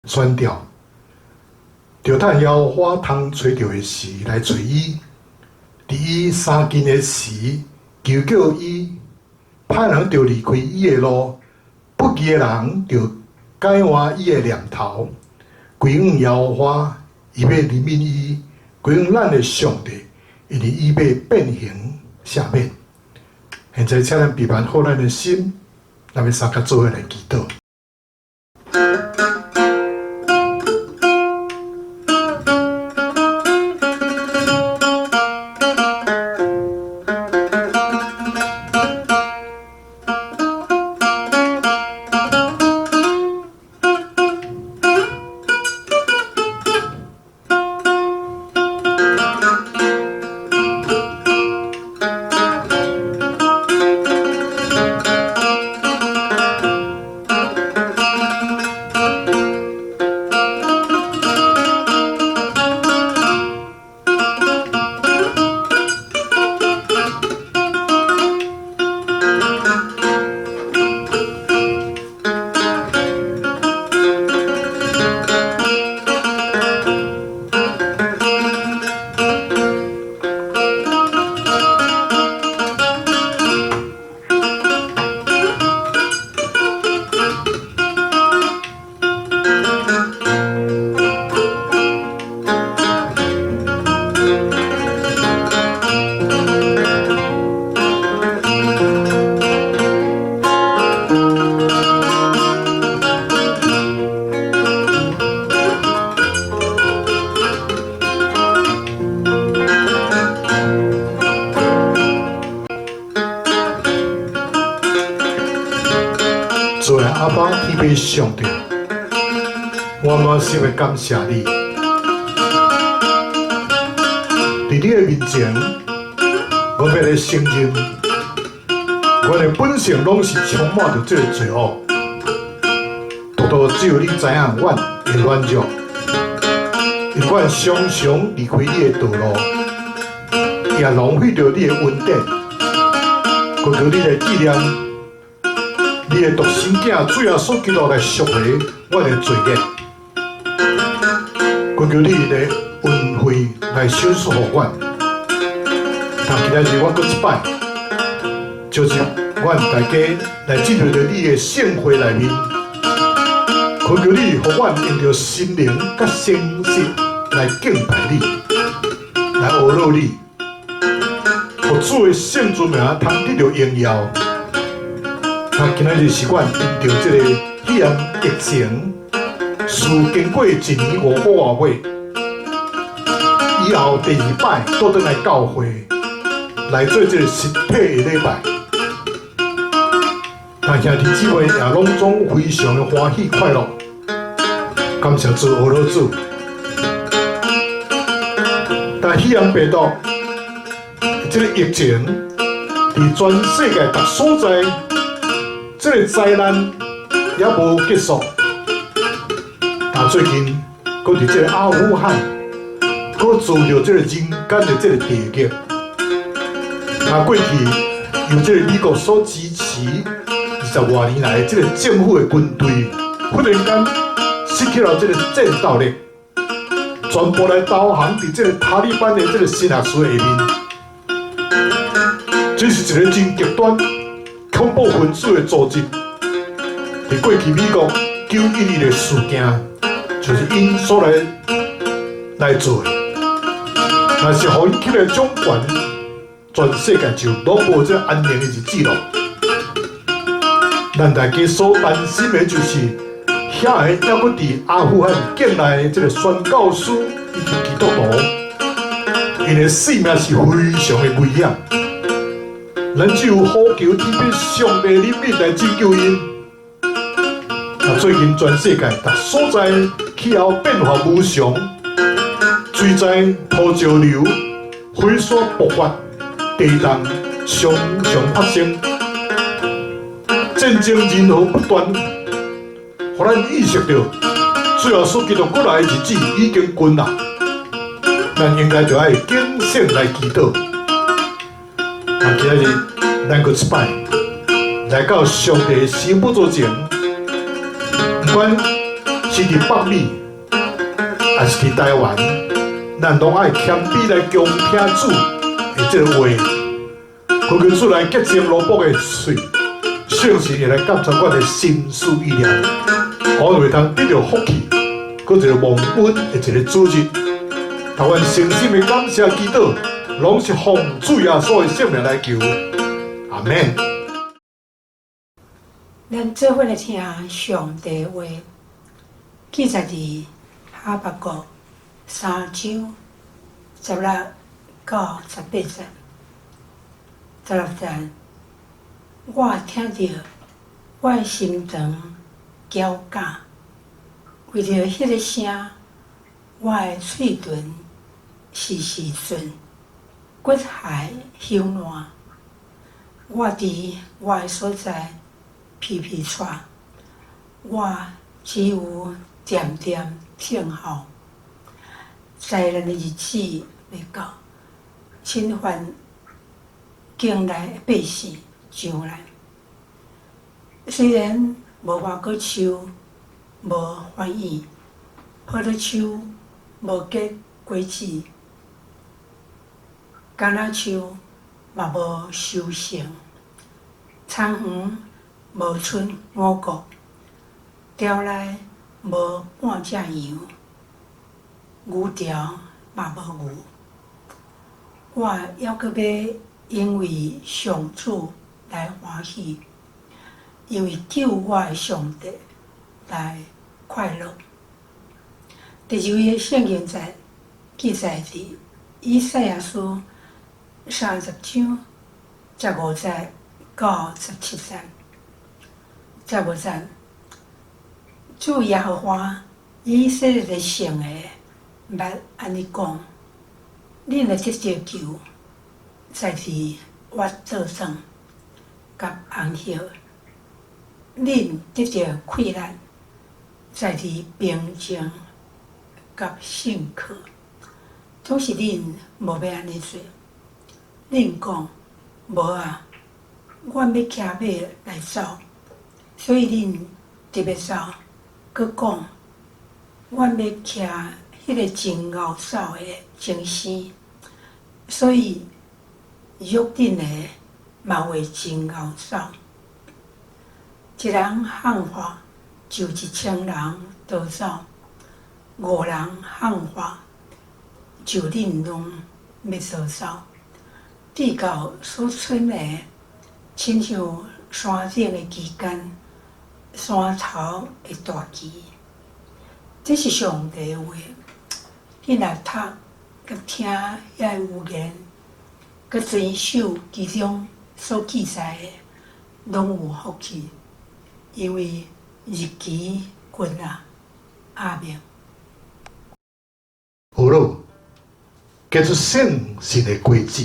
宣调，著趁耶和华通揣著的時來揣伊，佇伊相近的時求叫伊，歹人著離開伊的路，不義的人著改換伊的念頭，歸向耶和華，伊欲憐憫伊；歸向咱的上帝，因為伊欲變形赦免。現在，請咱備辦好咱的心，咱欲三佮做伙來祈禱。主啊，阿爸天父上帝，我滿心的感謝你，佇你的面前，我欲來承認，阮的本性攏是充滿著這个罪惡，獨獨只有你知影阮的軟弱，因為阮常常離開你的道路，也浪費著你的恩典，懇求你來紀念你的獨生囝主耶穌基督來贖回阮的罪孽，懇求你的恩惠來賞賜予阮。但今仔日我閣一擺，召集阮大家來進入著你的聖會內面，懇求你予阮用著心靈佮誠實來敬拜你，來阿羅你，予主的聖尊名通得著榮耀。那今仔日是阮因著這个肺炎疫情，事經過一年5個外月，以後第二擺倒轉來教會來做這个實體的禮拜。但兄弟姊妹也攏總非常的歡喜快樂，感謝主，阿羅主。但肺炎病毒這个疫情，佇全世界逐所在，這个災難猶無結束。但最近，閣佇這个阿富汗，閣遭著這个人間的這个地獄。那過去由這个美國所支持20外年來這个政府的軍隊，忽然間失去了這个戰鬥力，全部來投降佇這个塔利班的這个新學士下面。這是一个真極端恐怖分子的組織。佇過去美國911的事件，就是𪜶所來做的。若是予𪜶起來掌權，全世界就攏無這安寧的日子咯。咱大家所擔心的就是，遐个猶閣佇阿富汗境內的這个宣教師以及基督徒，𪜶的性命是非常的危險。咱只有呼求天父上帝憐憫來拯救𪜶。啊，最近全世界逐所在氣候變化無常，水災、土石流、火山爆發、地動常常發生，戰爭人禍不斷，予咱意識到，主耶穌基督閣來的日子已經近啦。咱應該就愛警醒來祈禱。啊，今日咱閣一擺來到上帝的施寶座前，毋管是佇北美，抑是佇台灣，咱攏愛謙卑來恭聽主的這個話，懇求主來潔淨奴僕的喙，聖神會來監察阮的心思意念，予阮會通得著福氣，閣一個蒙恩的一個主日。台灣誠心的感謝祈禱，攏是奉主耶穌的聖名來求，阿們。咱做伙來聽上帝話，記載佇哈巴谷三章16到18節。16節，我聽著，我的心腸絞絞，為著彼个聲，我的喙唇時時震，骨骸朽爛。我佇我的所在皮皮掣，我只有恬恬等候。災難的日子欲到，侵犯境內的百姓上來。雖然無花果樹無反應，葡萄樹無結果子，橄欖樹嘛無收成，田園無出五穀，牢內無半隻羊，牛槽嘛無牛。我猶閣欲因為上主來歡喜，因為救我的上帝來快樂。第二位的聖經節記載佇以賽亞書30章15節到17節。15節，主耶和華以色列的聖的捌按呢講：恁若得著救，在佇倚倒轉佮安息；恁得著氣力，在佇平靜佮信靠。總是恁無欲按呢做。恁講無啊，阮欲騎馬來走，所以恁特欲走，閣講阮欲騎彼个真𠢕走的精牲，所以約定的嘛會真𠢕走。一人喊話，就1000人逃走；五人喊話，就恁攏欲逃走。直到所賰的，親像山頂的旗桿，山頭的大旗。這是上帝的話。恁若讀佮聽遐个預言，佮遵守其中所記載的，攏有福氣，因為日期近啊。阿們。好咯，結出聖神的果子。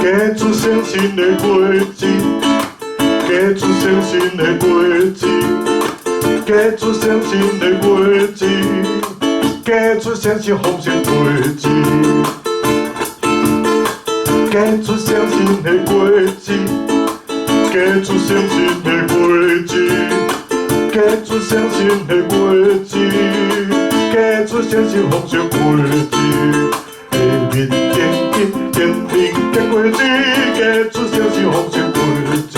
結出聖神的果子，結出聖神的果子，結出聖神的果子，結出聖神豐盛果子，結出聖神的果子，結出聖神的果子，結出聖神的果子，結出聖神豐盛果子。下面點點點點結果子，結出誠實豐盛果子，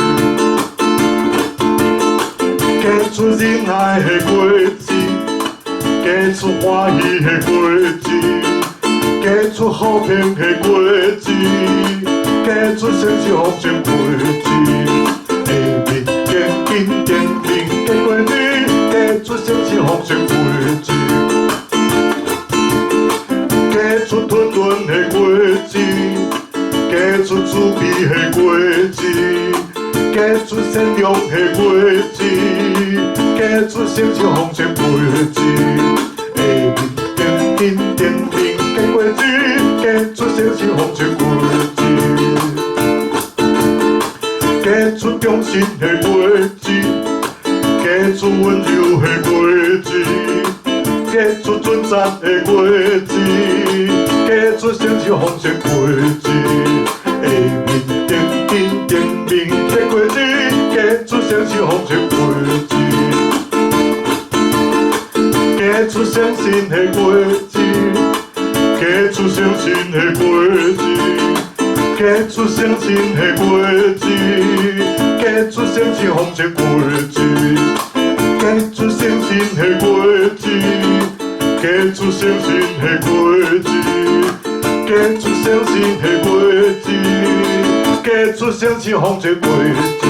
結出忍耐的果子，結出歡喜的果子，結出和平的果子，結出誠實豐盛果子。下面堅緊堅定結果子，結出誠實豐盛果子，結出吞潤的果子，結出慈悲的果子，結出善良的果子，結出誠實豐盛果子。下面堅緊堅定結果子，結出誠實豐盛果子，結出忠心的果子，結出溫柔的果子，結出準則的果子，結出誠實豐盛果子。下面堅緊堅定結果子，結出誠實豐盛果子，結出相信的果子，結出相信的果子，結出相信的果子，結出誠實豐盛果子，結出相信的果子，結出相信的果子，結出相信的果子，結出誠實豐盛果子。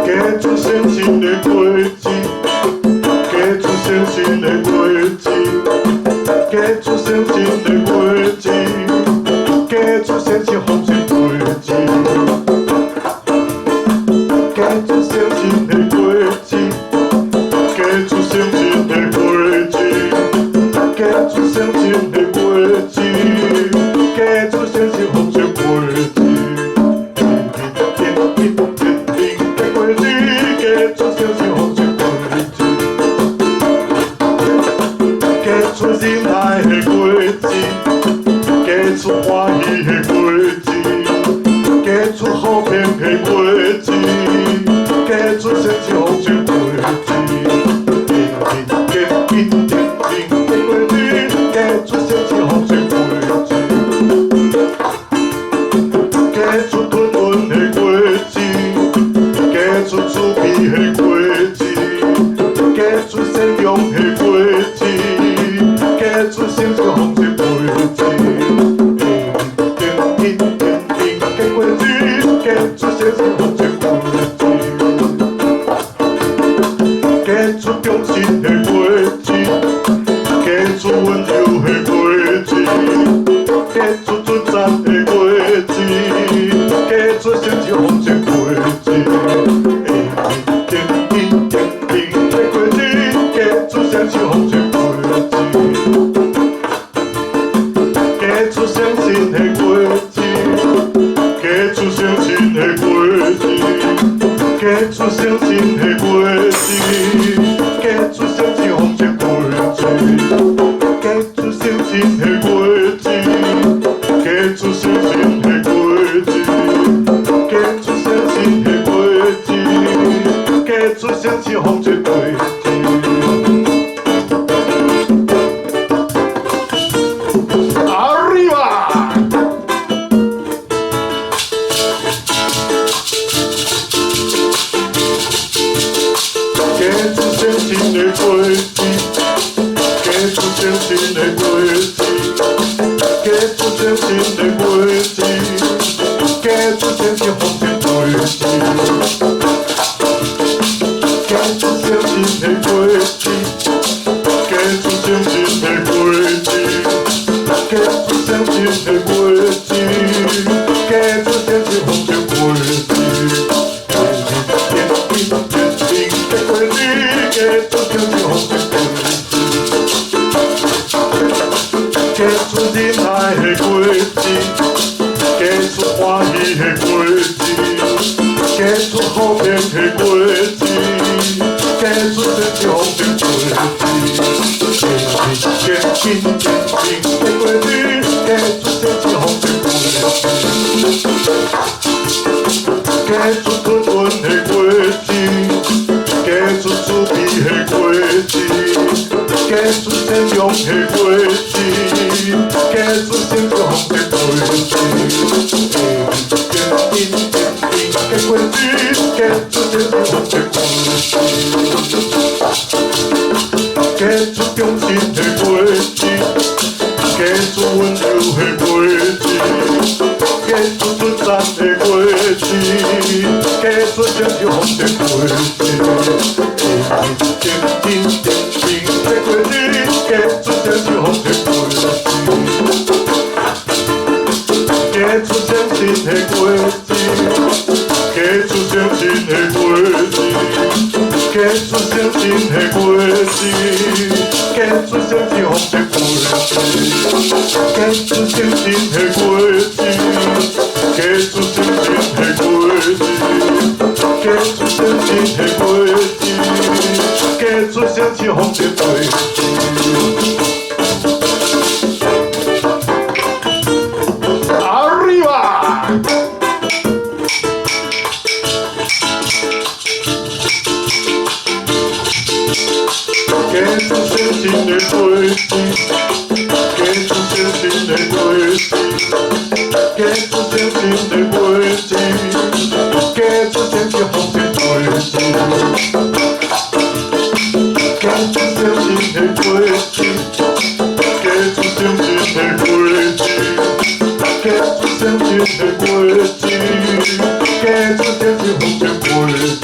結出誠實的果子，結出誠實的果子，結出誠實的果子，結出誠實豐盛果子，結出誠實的果子，結出誠實的果子，結出誠實的果子，結出誠實豐盛果子。堅緊堅定結果子，結出誠實豐盛果子，結出忍耐的果子，結出歡喜的果子，結出和平的果子，結出誠實豐盛果子。堅緊堅定結果子，結出誠實豐盛果子，結出吞潤的果子，結出慈悲的果子，結出善良的果子，結出誠實豐盛果子。堅緊堅定結果子，結出誠實豐盛果子，結出忠心的果子，結出溫柔的果子，結出準則的果子，結出誠實豐盛果子。堅緊堅定結果子，結出誠實豐盛果子，結出誠實的果子，結出誠實的果子，結出誠實的果子，結出誠實豐盛果子，結出誠實的果子，結出誠實的果子，結出誠實的果子，結出誠實豐盛果子。Arriba！結出誠實的果子，結出誠實的果子，結出誠實的果子，結出誠實豐盛果子，結出誠實的果子，結出誠實的果子，結出誠實的果子，結出誠實豐盛果子。堅緊堅定結果子，結出誠實豐盛果子，結出忍耐的果子，結出歡喜的果子，結出和平的果子，結出誠實豐盛果子。堅緊堅定結果子，結出誠實豐盛果子，結出吞良的果子，結出成長的果子。堅堅堅的果子，結出成長的果子。結出忠心的果子，結出溫柔的果子，結出純善的果子，結出成長的果子。堅堅堅堅的果子，結出成長的果子。結出誠實的果子，結出誠實的果子，結出誠實的果子，結出誠實的果子，結出誠實的果子，結出誠實的果子，結出誠實的果子，結出誠實的果子。Arriba！結出誠實的果子，結出誠實的果子，結出誠實的果子，結出誠實的果子，結出誠實的果子，結出誠實的果子，結出誠實的果子，結出誠實的果子。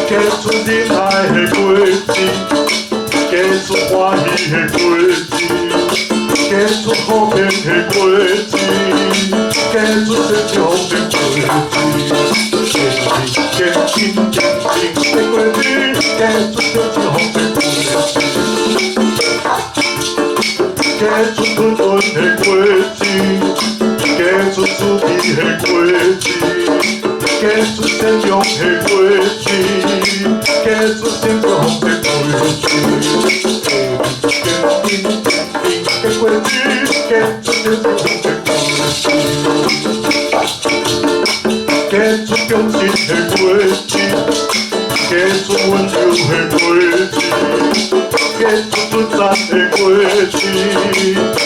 結出仁愛的果子，結出歡喜的果子，結出和平的果子，結出成長的果子。堅堅堅堅的果子，結出成長的果子。結出純純的果子，結出慈悲的果子，結出善良的果子，結出成長的果子。堅堅堅的果子，結出成長的果子。結出忠心的果子，結出溫柔的果子，結出純善的果子，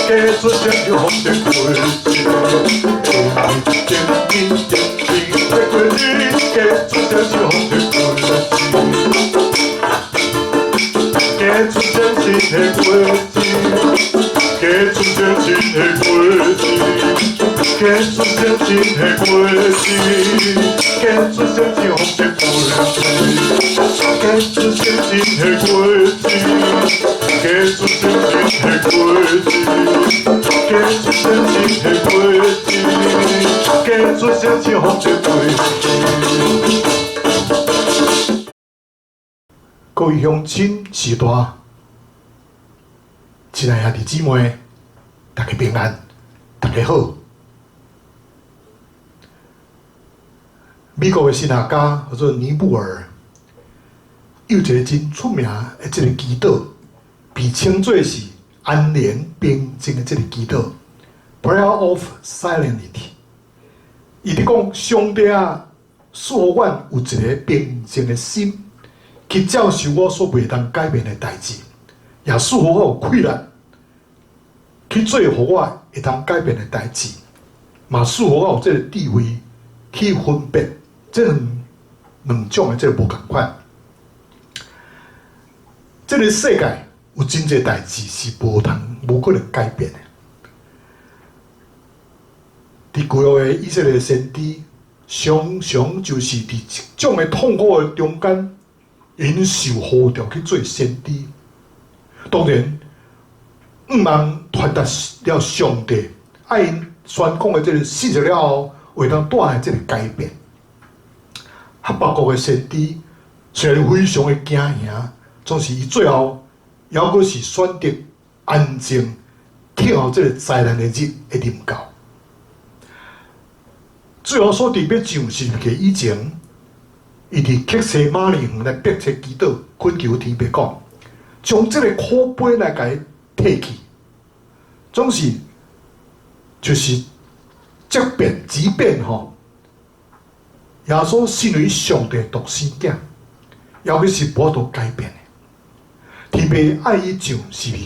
結出成長的果子。堅堅堅堅的果子，結出成長的果子。結出誠實的果子，結出誠實的果子，結出誠實的果子，結出誠實的果子，結出誠實的果子，結出誠實的果子，結出誠實的果子，結出誠實的果子。各位鄉親序大，親愛兄弟姊妹，大家平安，大家好。美國的神學家叫做尼布爾，有一個真出名的這個祈禱，被稱做是安寧平靜的這個祈禱（Prayer of Serenity）。伊佇講上帝啊，賜予阮有一個平靜的心，去接受我所袂當改變的代誌，也賜予我有氣力去做予我會當改變的代誌，嘛賜予我有這個智慧去分別這兩種的這個無仝款。這個世界有真濟代誌是無通、無可能改變的。佇舊約的以色列先知，常常就是佇這種的痛苦的中間，𪜶受呼召去做先知。當然，向望傳達了上帝愛𪜶宣講的這個信息了後，會當帶來這個改變。哈巴谷的先知雖然非常的驚嚇，總是伊最後猶閣是選擇安靜，等候這個災難的日的臨到。最後所得欲上十字架以前，伊佇客西馬尼園來迫切祈禱，懇求天父講，將這個苦杯來共伊退去。總是就是即便吼，耶穌身為上帝獨生囝，猶閣是無法度改變的。天父愛伊上十字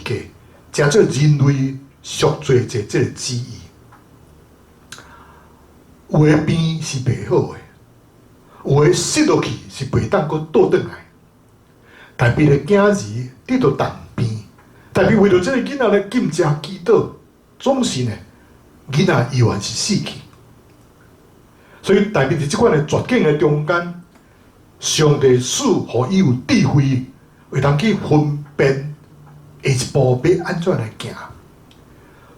架，成做人類贖罪祭這個旨意。有的病是袂好的，有的失落去是袂當閣倒轉來。大衛的囝兒得著重病，大衛為著這个囡仔來禁食祈禱，總是呢，囡仔猶原是死去。所以大衛佇這款的絕境的中間，上帝賜予伊有智慧，會當去分辨下一步欲按怎來行。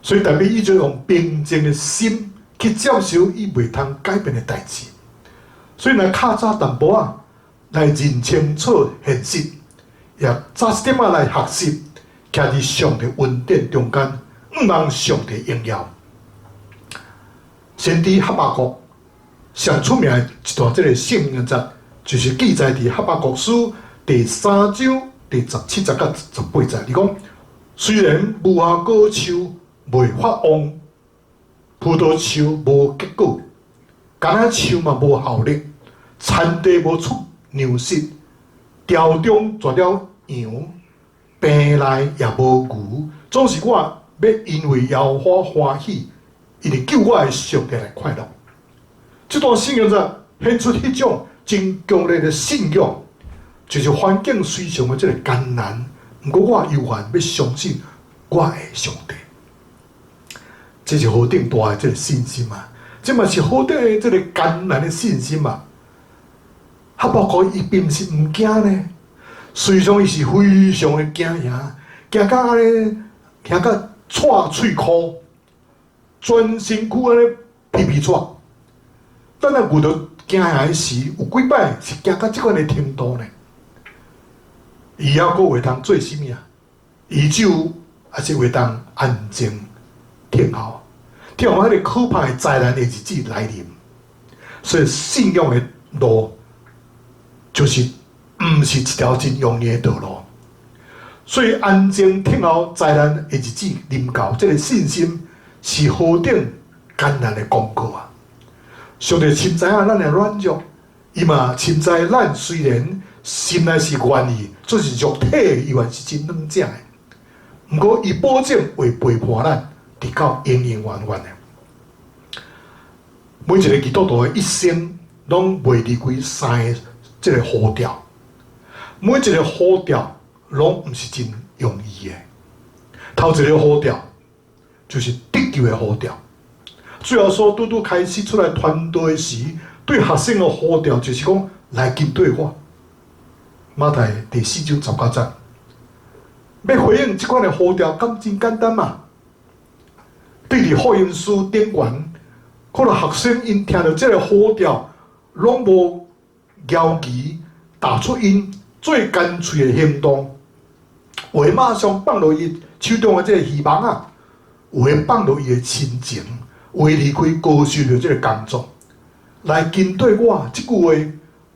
所以大衛伊就用平靜的心去接受伊袂通改變的代誌。所以若較早淡薄仔來認清楚現實，也早一點仔來學習，徛佇上帝恩典中間，向望上帝榮耀。先知哈巴谷上出名的一段這个聖經節，就是記載佇哈巴谷書第三章第17節佮18節。伊講：雖然無花果樹未發旺，葡萄樹無結果，橄欖樹嘛無效力，田地無出糧食，牢中絕了羊，棚內也無牛，總是我欲因為耶和華歡喜，因為救我的上帝來快樂。這段聖經節顯出彼種真強烈的信仰，就是環境非常的這个艱難，毋過我猶原欲相信我的上帝。這是何等大的這个信心啊！這嘛是何等的這个艱難的信心啊！哈巴谷伊並毋是毋驚呢，實際上伊是非常的驚嚇，驚甲按呢，驚甲掣喙箍，全身軀按呢皮皮掣。咱若遇著驚嚇的時，有幾擺是驚到這款的程度呢？伊猶閣會當做啥物啊？伊就抑是會當安靜等候，等候彼个可怕的災難的日子來臨。所以信仰的路就是毋是一條真容易的道路。所以安靜等候災難的日子臨到，這个信心是何等艱難的功課啊！上帝深知影咱的軟弱，伊嘛深知咱雖然心內是願意，就是肉體猶原是真軟弱的。毋過伊保證會陪伴咱，直到永永遠遠的。每一个基督徒的一生，攏袂離開三个這个呼召。每一个呼召攏毋是真容易的。頭一个呼召就是得救的呼召。主耶穌拄拄開始出來傳道的時，對學生的呼召就是講來跟隨我。馬太第四章19節，欲回應這款的呼召，敢真簡單嘛？對佇福音書頂懸，可能學生𪜶聽著這个呼召，攏無猶豫，踏出𪜶最乾脆的行動，有的馬上放落伊手中的這个漁網仔，有的放落伊的親情，有的離開高收入這个工作，來跟隨我。這句話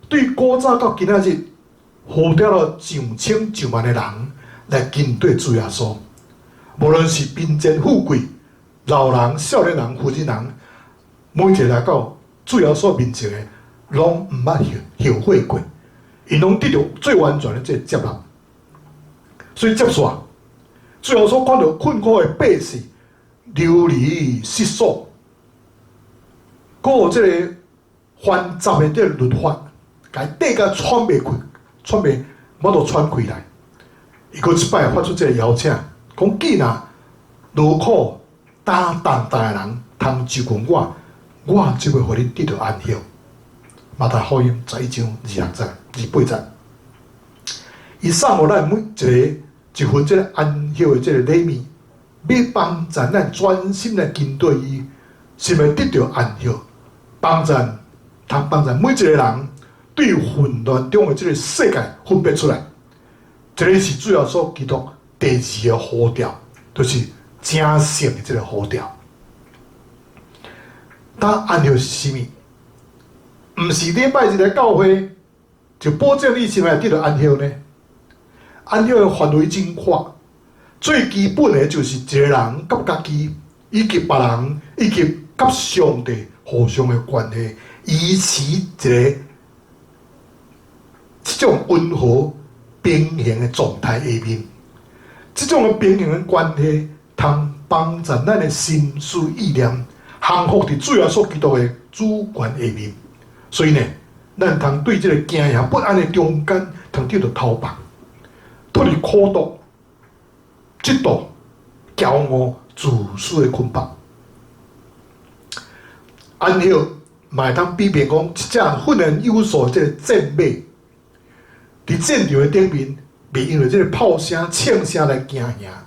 對古早到今仔日，呼召了上千上萬的人來跟隨主耶穌。無論是貧賤富貴、老人、少年人、婦人人，每一个來到主耶穌面前的，攏毋捌後悔過，𪜶攏得著最完全的這个接納。所以接續，主耶穌看著困苦的百姓流離失所，閣有這个繁雜的這个律法，共伊綴甲喘袂開，喘袂無法度喘氣來。伊閣一擺發出這个邀請，講既若勞苦擔重擔的人通就近我，我就會予恁得著安息。馬太福音11章26節、28節，伊送予咱每一个一份這个安息的這个禮物，欲幫助咱專心來跟隨伊，是會得著安息？幫助通幫助每一个人對混亂中的這个世界分別出來。這个是主耶穌基督第二个呼召，就是成聖的這个呼召。但安息是啥物？毋是禮拜日來教會就保證你心內得著安息呢？安息的範圍真闊，最基本的就是一个人佮家己，以及別人，以及佮上帝互相的關係，維持一个這種溫和平衡的狀態下面。這種的平衡的關係，通幫助咱的心思意念降服佇主耶穌基督的主權下面。所以呢，咱通對這个驚嚇不安的中間，通得著頭放，脫離苦毒、嫉妒、驕傲、自私的捆綁。安息嘛會當比喻講，一隻訓練有素的這个戰馬，佇戰場的頂面，袂因為這个炮聲、槍聲來驚嚇。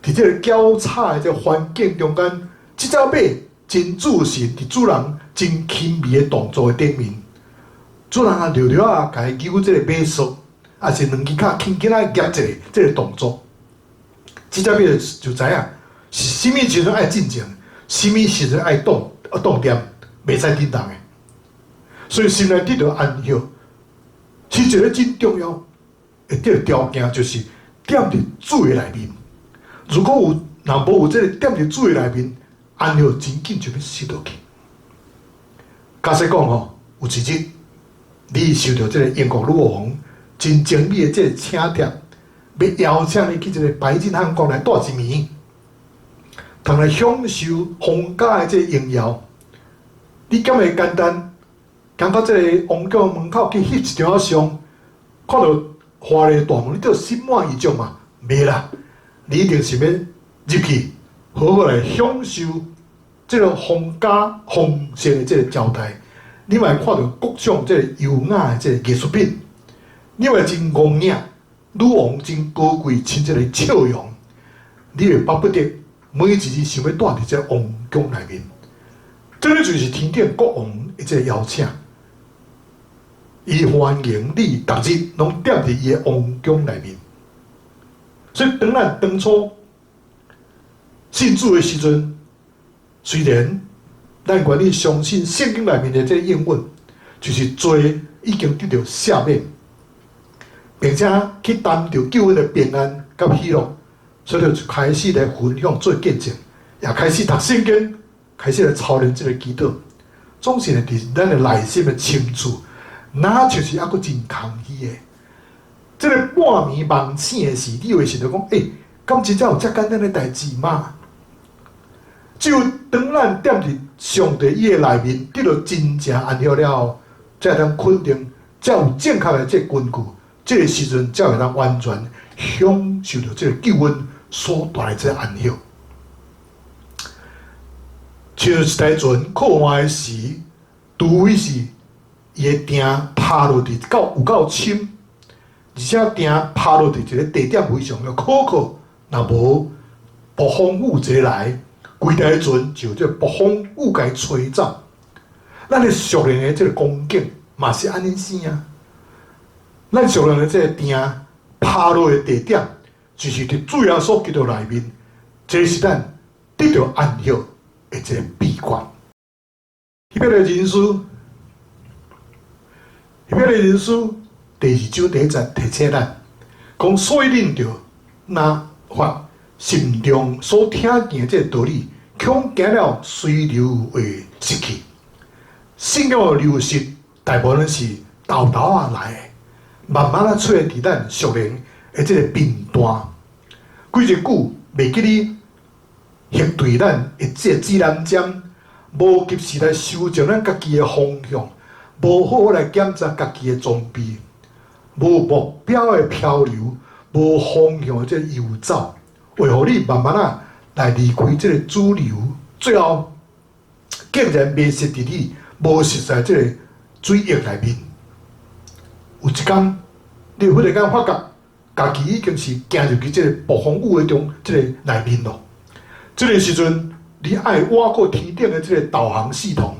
佇這个交叉的這个環境中間，這隻馬真自信，佇主人真輕微的動作的頂面，主人啊，略略啊，共伊扭這个馬索，抑是兩支跤輕輕仔夾一下這个動作，這隻馬就知影是啥物時陣愛進前，啥物時陣愛擋啊擋恬，袂使振動的。所以心內得著安息，是一个真重要的這个條件，就是踮佇主的內面。如果有若無有這个踮佇主的內面，安息真緊就欲失落去。假使講吼，有一日你受著這个英國女王真精美的這个請帖，欲邀請你去這个白金漢宮來蹛一暝，通來享受皇家的這个榮耀，你敢會簡單？感覺這个王宮門口去翕一張相，看著華麗大門，你就心滿意足嘛？袂啦，你一定是欲入去，好好來享受這个皇家豐盛的這个招待。你嘛會看著各種這个優雅的這个藝術品，你嘛會真戇影，女王真高貴親切的笑容，你會巴不得每一日想欲蹛佇這个王宮內面。這个就是天頂國王的這个邀請，伊歡迎你，逐日攏踮佇伊的王宮內面。所以，當咱當初信主的時陣，雖然咱願意相信聖經內面的這个應允，就是罪已經得著赦免，並且去擔著救恩的平安佮喜樂，所以就開始來分享做見證，也開始讀聖經，開始來操練這个祈禱。總是呢，佇咱的內心的深處，若就是猶閣真空虛的。這个半暝夢醒的時，你會想著講：欸，敢真正有遮簡單的代誌嗎？只有當咱踮佇上帝伊的內面得著真正安息了後，才會當肯定，才有正確的這个根據，這个時陣才會當完全享受著這个救恩所帶來這个安息。像一台船靠岸的時，除非是伊的碇拍落佇夠有夠深，而且碇拍落佇一个地點非常的可靠，若無暴風雨一來，規台船就這暴風雨共伊吹走。咱的屬靈的這个光景嘛是按呢生啊。咱屬靈的這个碇拍落的地點，就是佇主耶穌基督內面，這是咱得著安息的一个秘訣。希伯來人書，希伯來人書第二章第一節提醒咱，講所以恁著若發心中所聽見的這个道理，恐驚了隨流會失去。信仰的流失，大部分是沓沓仔來的，慢慢仔出現佇咱屬靈的這个片段。過一久，袂記你核對咱的這个指南針，無及時來修正咱家己的方向，無好好來檢查家己的裝備，無目標的漂流，無方向的這个遊走，會予你慢慢仔來離開這个主流，最後竟然迷失佇你無熟似這个水域內面。有一工，你會忽然間發覺，家己已經是行入去這个暴風雨的中這个內面囉。這个時陣，你愛倚靠天頂的這个導航系統，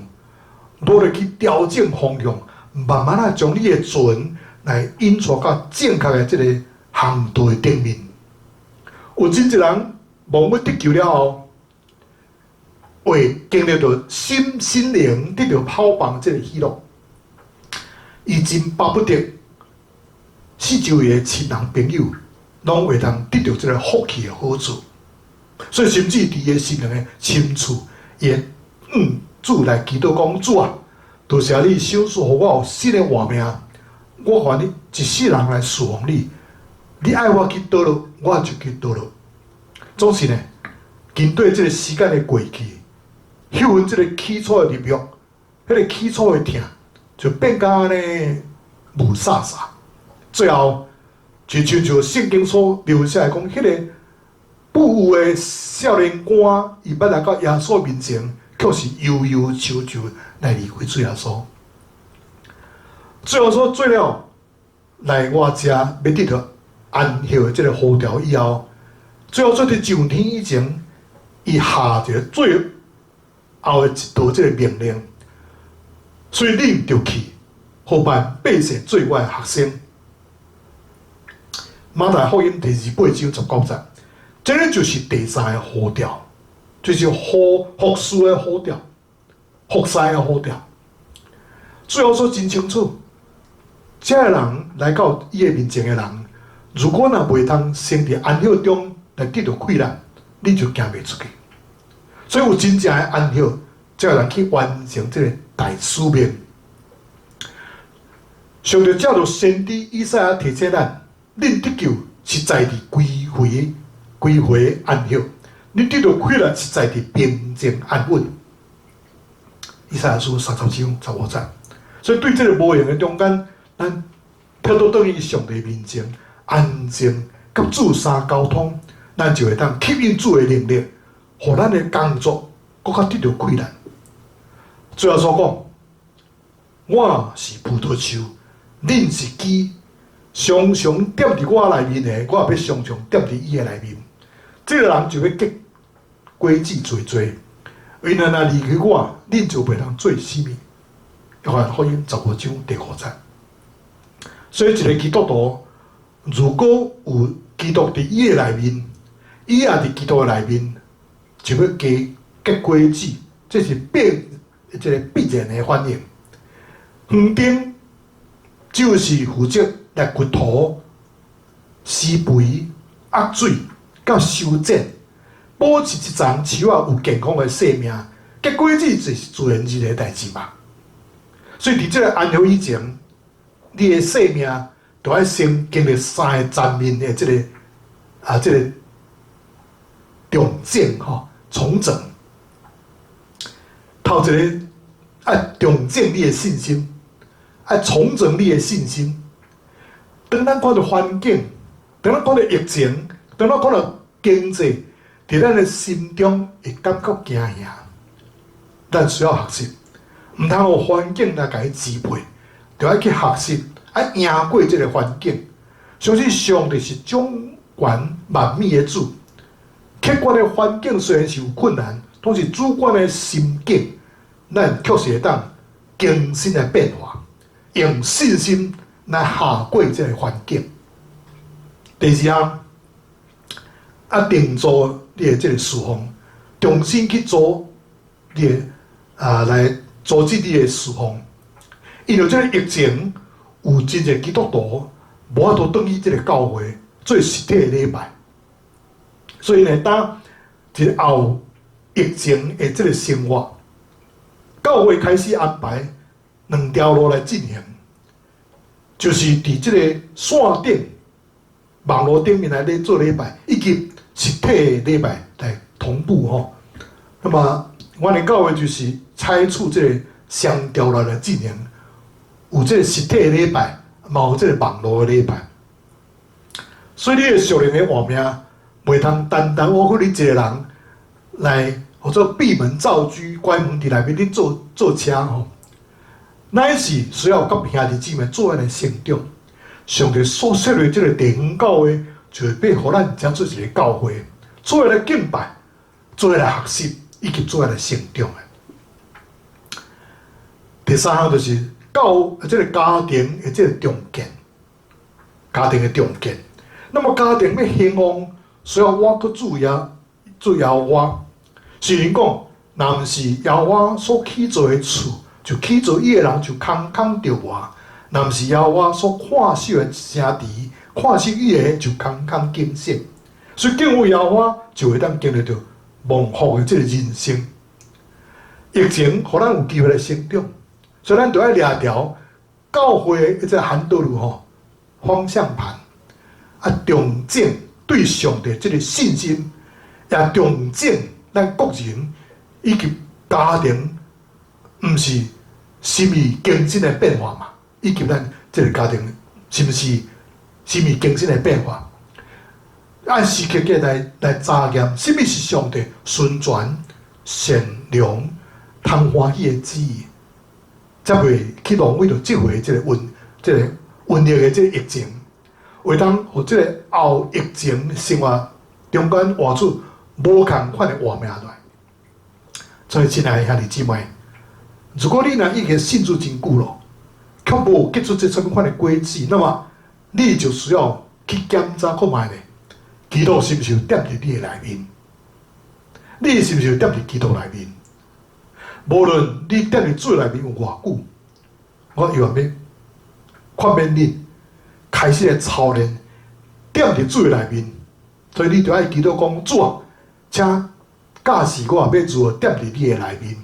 努力去調整方向，慢慢仔將你的船來引帶到正確的這个航道的頂面。有真濟人望欲得救了後，會經歷著心心靈得著拋放這个喜樂，伊真巴不得四周圍的親人朋友攏會當得著這个福氣的好處，所以甚至佇伊的心靈的深處，伊會向主來祈禱講：主啊，多謝你賞賜予我有新的活命，我願意一世人來侍奉你。你愛我去佗落，我就去佗落。總是呢，經過這个時間的過去，彼份這个起初的立約，彼个起初的疼，就變甲按呢霧煞煞。最後，就親像聖經所描寫的講，彼个富有的少年官，伊欲來到耶穌面前，卻是憂憂愁愁來離開主耶穌。最後所做了來我遮欲得著安息的這个呼召以後，最後做佇上天以前，伊下一个最後的一道這个命令，所以恁著去，予萬百姓做我的學生。馬太福音第28章19節，這个就是第三个呼召，就是服侍的呼召，服侍的呼召。最後說真清楚，這个人來到伊的面前的人，如果若袂通先佇安息中來得著快樂，你就行袂出去。所以有真正的安息，才會通去完成這个大使命。上帝藉著先知以賽亞提醒咱，恁得救是在佇歸回、歸回安息，恁得著快樂是在佇平靜安穩。以賽亞書30章15節。所以對這个無閒的中間，咱跳倒轉去上帝面前，安靜，佮主相溝通，咱就會當吸引主的能力，予咱的工作閣較得著快樂。最後所講，我是葡萄樹，恁是枝，常常踮佇我內面的，我也欲常常踮佇伊的內面。這个人就欲結果子濟濟，因為若離開我，恁就袂通做啥物。約翰福音15章第5節。所以一个基督徒，如果有基督佇伊的內面，伊也佇基督的內面，就欲加結果子，這是這个必然的反應。園丁就是負責來掘土、施肥、壓水、佮修剪，保持這叢樹仔有健康的生命。結果子就是自然日的代誌嘛。所以佇這个安息以前，你的生命就愛先經歷三个層面的這个重整吼，重整。頭一个愛重整你的信心，愛重整你的信心。當咱看著環境，當咱看著疫情，當咱看著經濟，佇咱的心中會感覺驚嚇。咱需要學習，毋通予環境來共伊支配，就愛去學習，愛贏過這个環境。相信上帝是掌權萬物的主，客觀的環境雖然是有困難，但是主觀的心境，咱確實會當更新來變化，用信心來跨過這个環境。第二項，定做你的這个侍奉，重新去做你的來組織你的侍奉。因為這个疫情，有真濟基督徒無法度轉去這个教會做實體的禮拜，所以呢，當一個後疫情的這个生活，教會開始安排兩條路來進行，就是佇這个線頂網路頂面來咧做禮拜，以及實體的禮拜來同步吼。那麼，阮的教會就是採取這个雙條路來進行，有這个實體的禮拜，嘛有這个網路的禮拜。所以你的屬靈的活命，袂通單單我靠你一个人來，或者閉門造車、關門佇內面咧做做車吼。乃是需要佮兄弟姊妹做伙來成長。上帝所設立這个地方教會，就是欲予咱遮做一个教會，做伙來敬拜，做伙來學習，以及做伙來成長的。第三項就是教這个家庭的這个重建，家庭的重建。那麼家庭欲興旺，需要倚靠主耶主耶和華。聖經講，若毋是耶和華所起造的厝，就起造伊的人就空空著活；若毋是耶和華所看守的城池，看守伊的就空空警醒。所以敬畏耶和華，就會當經歷著蒙福的這个人生。疫情予咱有機會來成長，所以咱就愛掠著教會的這個韓道路吼方向盤，啊，重整對上帝這个信心，也重整咱個人以及家庭，毋是心意更新的變化嘛？以及咱這个家庭是毋是心意更新的變化？按時刻刻來查驗，啥物是上帝純全、善良、通歡喜的旨意，才袂去浪費著這回這個瘟疫的這个疫情，會當予這个後疫情生活中間活出無仝款的活命來。所以，親愛的兄弟姊妹，如果你若已經信主真久咯，卻無結出這啥物款的果子，那麼你就需要去檢查看覓咧，基督是毋是有踮佇你的內面？你是毋是有踮佇基督內面？無論你踮佇主內面有偌久，我猶原欲勸勉你開始來操練踮佇主內面。所以你就愛祈禱講，主啊，請教示我欲如何踮佇你的內面，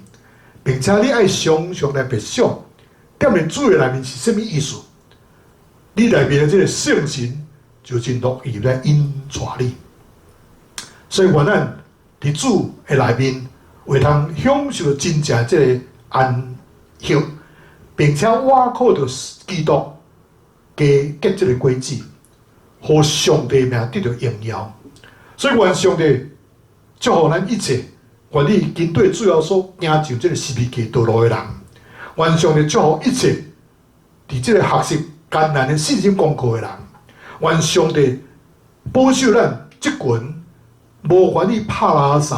並且你愛常常來默想踮佇主的內面是啥物意思？你內面的這个聖神就真樂意來引帶你。所以，願咱佇主的內面，會通享受真正這个安息，並且倚靠著基督加結這个果子，予上帝名得著榮耀。所以，願上帝祝福咱一切願意跟綴主耶穌行上這个十字架道路的人。願上帝祝福一切佇這个學習艱難的信心功課的人。願上帝保守咱這群無願意拍垃圾、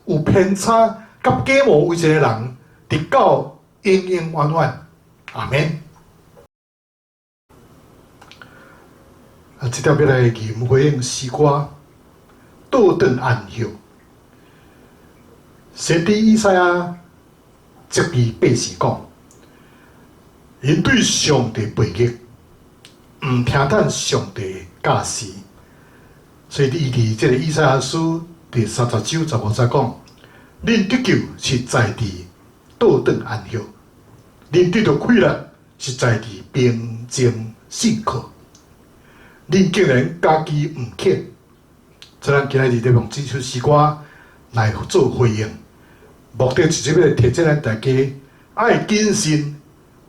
有偏差佮假冒偽善的人，直到永永遠遠。阿們。啊，這條欲來吟回應詩歌，倒轉安息。先知以賽亞責備百姓講，𪜶對上帝背逆，毋聽趁上帝教示，所以伊佇這个以賽亞書第30章15節講：恁得救是在佇倒轉安息，恁得著快樂是在佇平靜信靠。恁竟然家己毋肯，所以咱今仔日咧用這首詩歌來做回應，目的就是欲提醒咱大家愛謹慎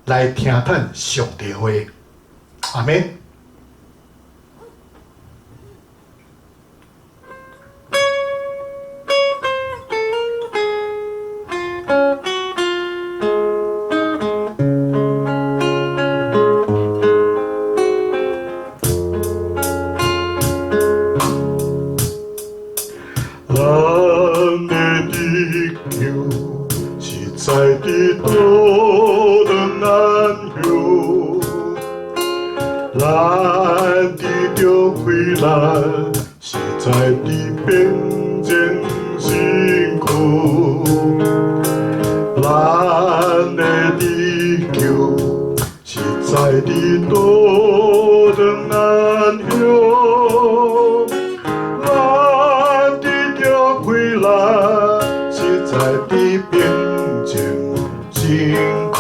來聽趁上帝話。阿們。咱的得救是在佇倒轉安息，咱得著快樂是在佇平靜信靠，咱的得救是在佇倒轉安息，咱得著快樂是在佇平靜信靠。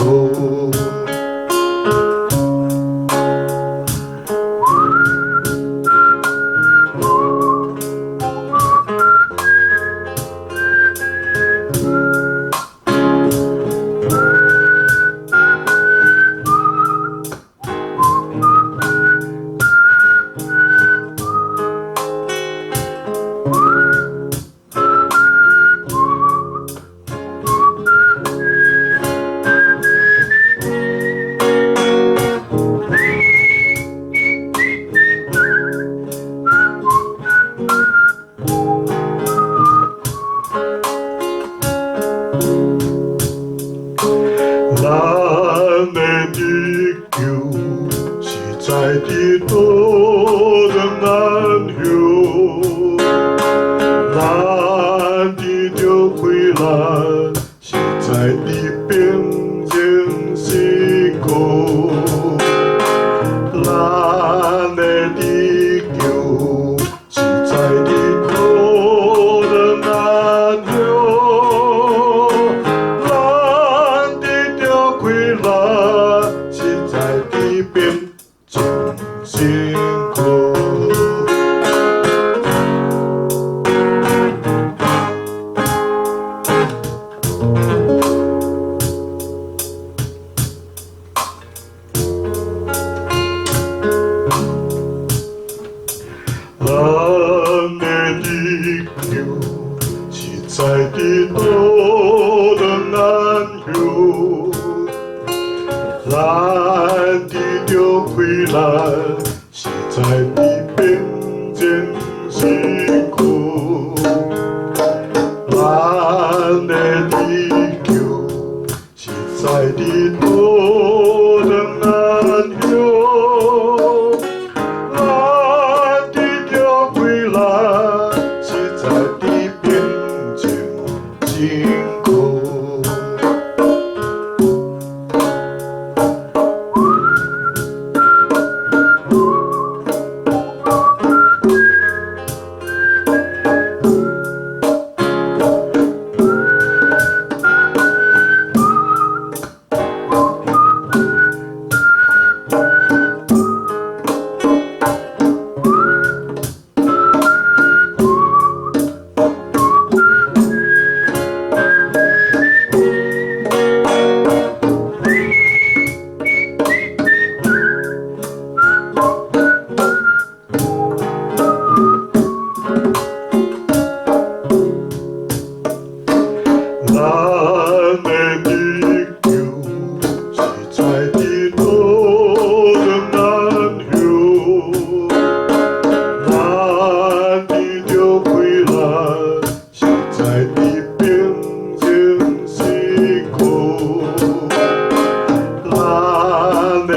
在佇倒轉安歇，咱得著快樂，是在佇平靜時區。咱的得救是在佇倒轉安歇，咱得著快樂，是在佇平靜時區。咱的得救是在佇倒轉安歇，咱得著快樂，是在佇平靜時區。咱的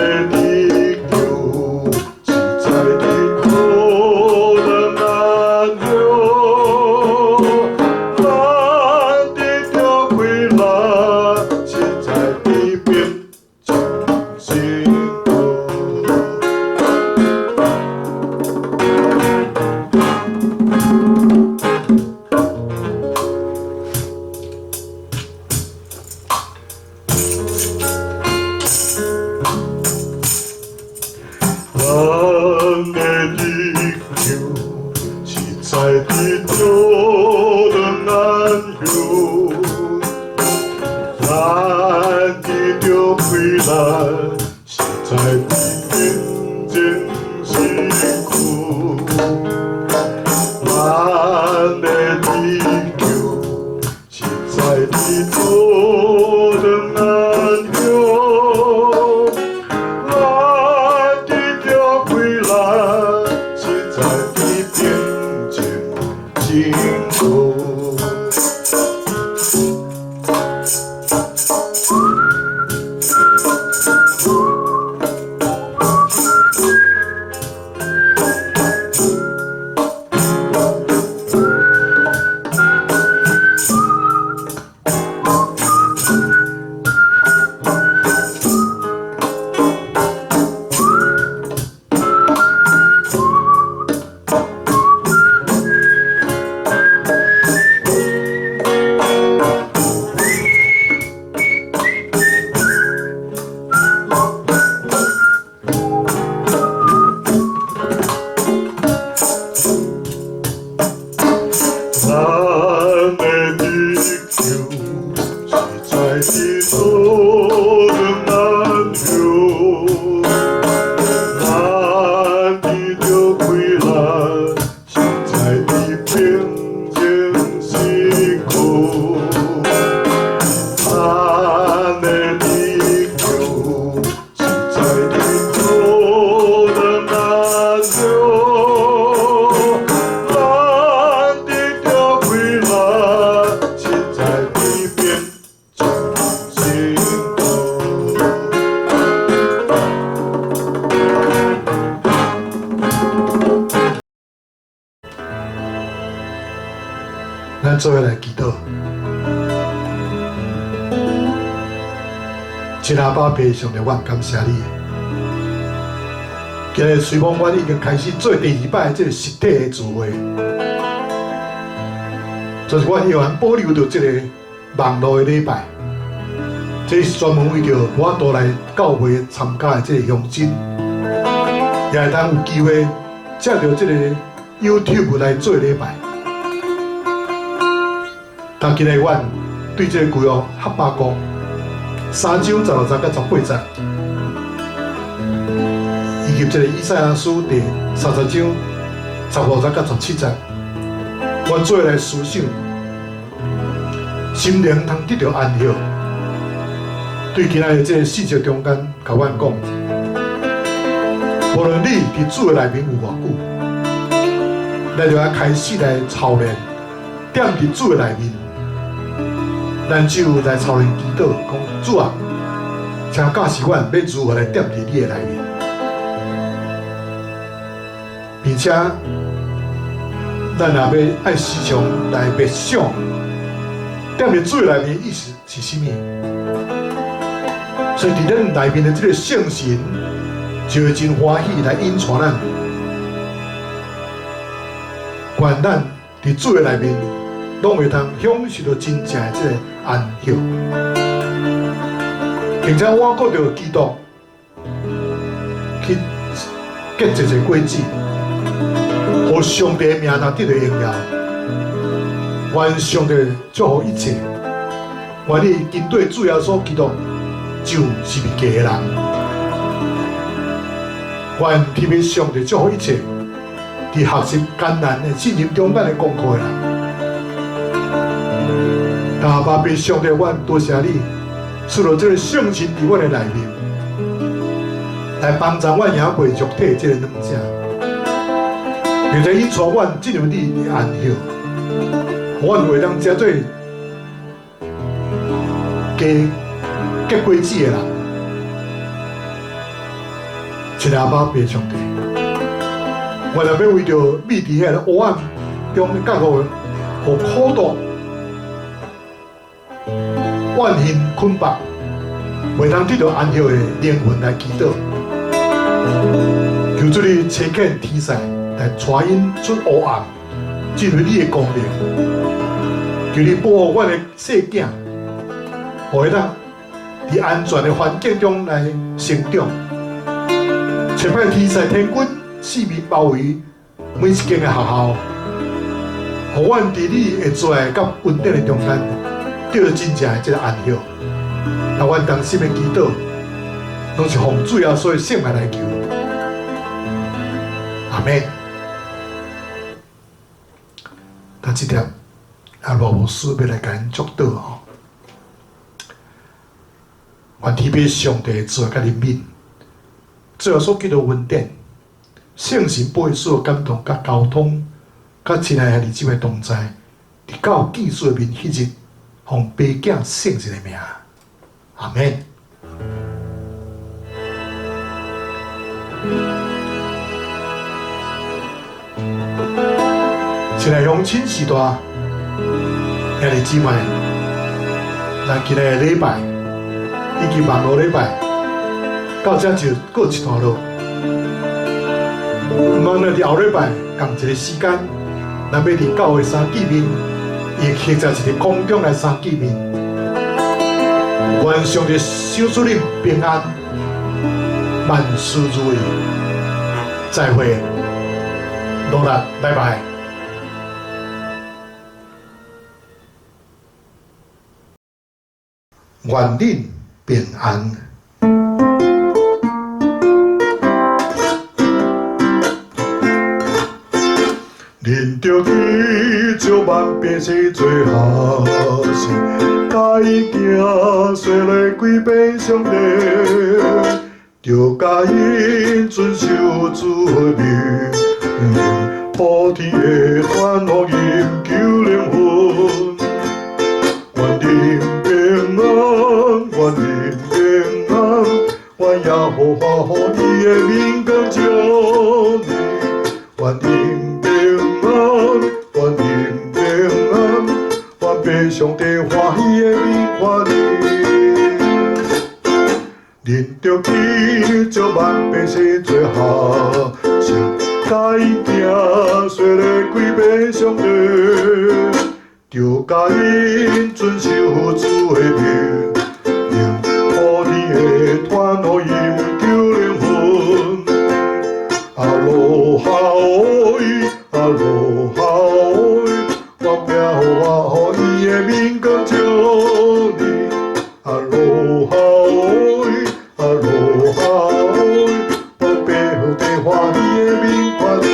得救是在佇倒轉安歇，咱得著快樂，是在佇平靜時區。咱的得救是在佇倒轉安歇，咱得著快樂，是在佇平靜時區。咱的得救是在佇倒轉安歇，咱得著快樂，是在佇平靜時區。咱的得救是在佇倒轉安歇，咱得著快樂，是在佇平靜時區。咱的得救是在佇倒轉安歇，咱得著快樂，是在佇平靜時區。咱做伙來祈禱。親阿爸父上帝，我感謝你。今日雖罔阮已經開始做第二擺這个實體的聚會，就是阮依然保留著這个網路的禮拜，這是專門為著無法度來教會參加的這個鄉親，也會當有機會藉著這個 YouTube 來做禮拜。但今日阮對這個舊約哈巴谷3章16節到18節，以及這個以賽亞書第30章15節到17節，阮做伙來思想，心靈通得著安息。對今仔日這个信息中間，共阮講，無論你佇主的內面有偌久，咱就愛開始來操練，踮佇主的內面，咱就來操練祈禱，講主啊，請教示阮欲如何來踮佇你的內面，並且咱也欲愛時常來默想，踮佇主的內面意思是啥物？所以佇咱內面的這个聖神，就會真歡喜來引帶咱，願咱佇主的內面，攏會通享受著真正的這个安息。並且我閣著基督去結這個果子，予上帝的名通得著榮耀。願上帝祝福一切，願你跟綴主耶穌基督就是未嫁的人。願天父上帝祝福一切，佇學習艱難的進行中間的功課的人。阿爸父上帝，阮多謝你，賜予這个聖神佇阮的內面，來幫助阮贏過肉體這个軟弱，並且引帶阮進入你的安息，予阮會當成做加結果子的人。親愛阿爸父上帝，我若欲為著覕佇遐个黑暗中的覺悟予苦毒、怨恨捆綁，袂當得著安息的靈魂來祈禱，求主你差遣天使來帶𪜶出黑暗，進入你的光明。求你保護阮的細囝，予伊當佇安全的環境中來成長。差派天使天軍四面包圍每一間的學校，予阮佇你的慈愛佮恩典的中間，得著真正的這个安息。那阮同心的祈禱，攏是奉主耶穌的聖名來求。阿們。咱這粒啊，羅牧師欲來共𪜶祝禱吼。願天父上帝的慈愛佮憐憫，主耶穌基督恩典，聖神保惠師的感動佮交通，佮親愛兄弟姊妹同在，直到見主的面彼日，奉爸囝聖神的名，阿們。親愛鄉親序大，兄弟姊妹，咱今日的禮拜以及網路禮拜到這就告一段落。毋過，佇後禮拜仝一个時間，咱欲佇教會相見面，亦或者是佇空中來相見面。願上帝賞賜恁平安，萬事如意。再會，努力，拜拜。願恁平安。恁著去招萬百姓做學生，教𪜶行洗禮歸俾上帝，著教𪜶遵守主的命令，普天的傳福音救靈魂。願恁平安，願恁平安，願耶和華予伊的面光照你，願恁平安，願恁平安，願父上帝歡喜的面看你。恁著去招萬百姓做學生，教𪜶行洗禮歸俾上帝，著教𪜶遵守主的命令，普天的傳福音救靈魂。阿羅哈喂，阿羅哈喂，願耶和華予伊的面光照你。阿羅哈喂，阿羅哈喂，願父上帝歡喜的面看你。